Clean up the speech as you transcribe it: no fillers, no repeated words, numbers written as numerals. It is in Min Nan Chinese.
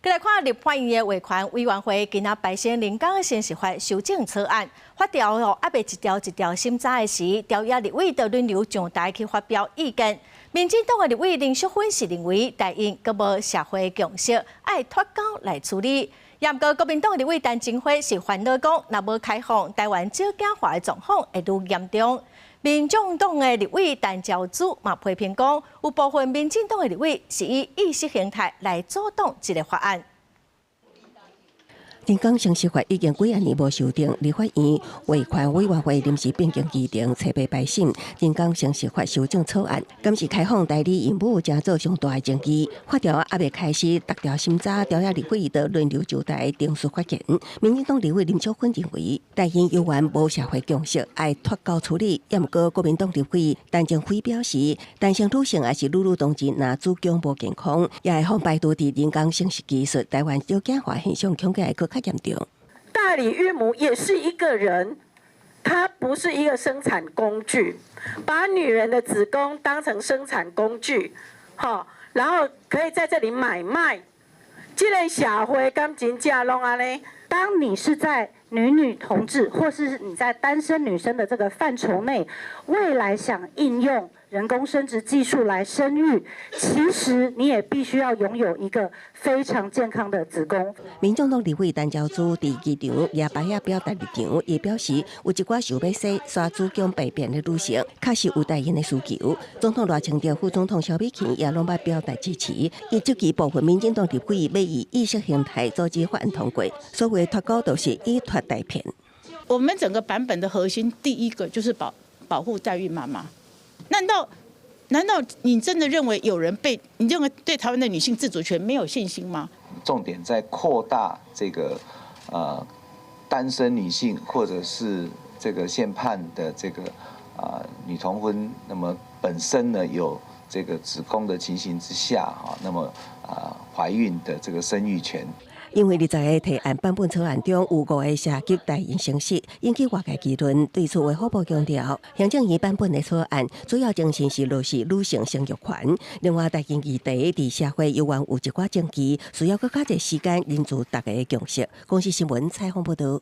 閣來看立法院的衛權委員會，今仔排審人工生殖法修正草案，法條哦，猶未一條一條審查的時，朝野立委就輪流上台去發表意見。民進黨的立委林淑芬是認為，代孕閣無社會共識，愛脫鈎來處理。毋過國民黨的立委陳澄輝是煩惱講，若無開放，台灣少子化的狀況會愈嚴重。民眾黨的立委陳昭姿嘛批評講，有部分民進黨的立委是以意識形態來阻擋這个法案。人工生殖法已經幾仔年無修訂，立法院衛權委員會臨時變更議程，初八排審人工生殖法修正草案，敢是開放代理孕母，成做上大的爭議。法條猶未開始逐條審查，朝野立委就輪流上台陳述發言。民進黨立委林淑芬認為，代孕猶原無社會共識，愛脫鈎處理。毋過國民黨立委陳澄輝表示，單身女性抑是女女同志，若子宮無健康，也會予排除佇人工生殖技術，台灣少子化現象恐驚會閣較嚴重。代理孕母也是一個人，她不是一個生產工具，把女人的子宮當成生產工具，好，然後可以在這裡買賣。這個社會敢真正攏按呢？當你是在女女同志，或是你在單身女生的這個範疇內，未來想應用人工生殖技術來生育，其實你也必須要擁有一個非常健康的子宮。民眾黨立委陳昭姿佇議場也擺下表達立場，伊表示有一寡想欲生煞子宮病變的女性，確實有代孕的需求。總統賴清德、副總統蕭美琴也攏捌表達支持。伊質疑部分民進黨立委欲以意識形態阻止法案通過，所謂脫鈎就是以脫代騙。我們整個版本的核心，第一個就是保護代孕媽媽。難道你真的認為有人被你認為對台灣的女性自主權沒有信心嗎？重點在擴大這個單身女性或者是這個憲判的這個女同婚，那麼本身呢有這個子宮的情形之下哈，那麼懷孕的這個生育權。因為20個提案版本草案中有五個涉及代孕形式，引起外界議論。對此，衛福部強調，行政院版本的草案主要精神是落實女性生育權。另外，代孕議題佇社會猶原有一寡爭議，需要閣較濟時間凝聚大家的共識。公視新聞採訪報導。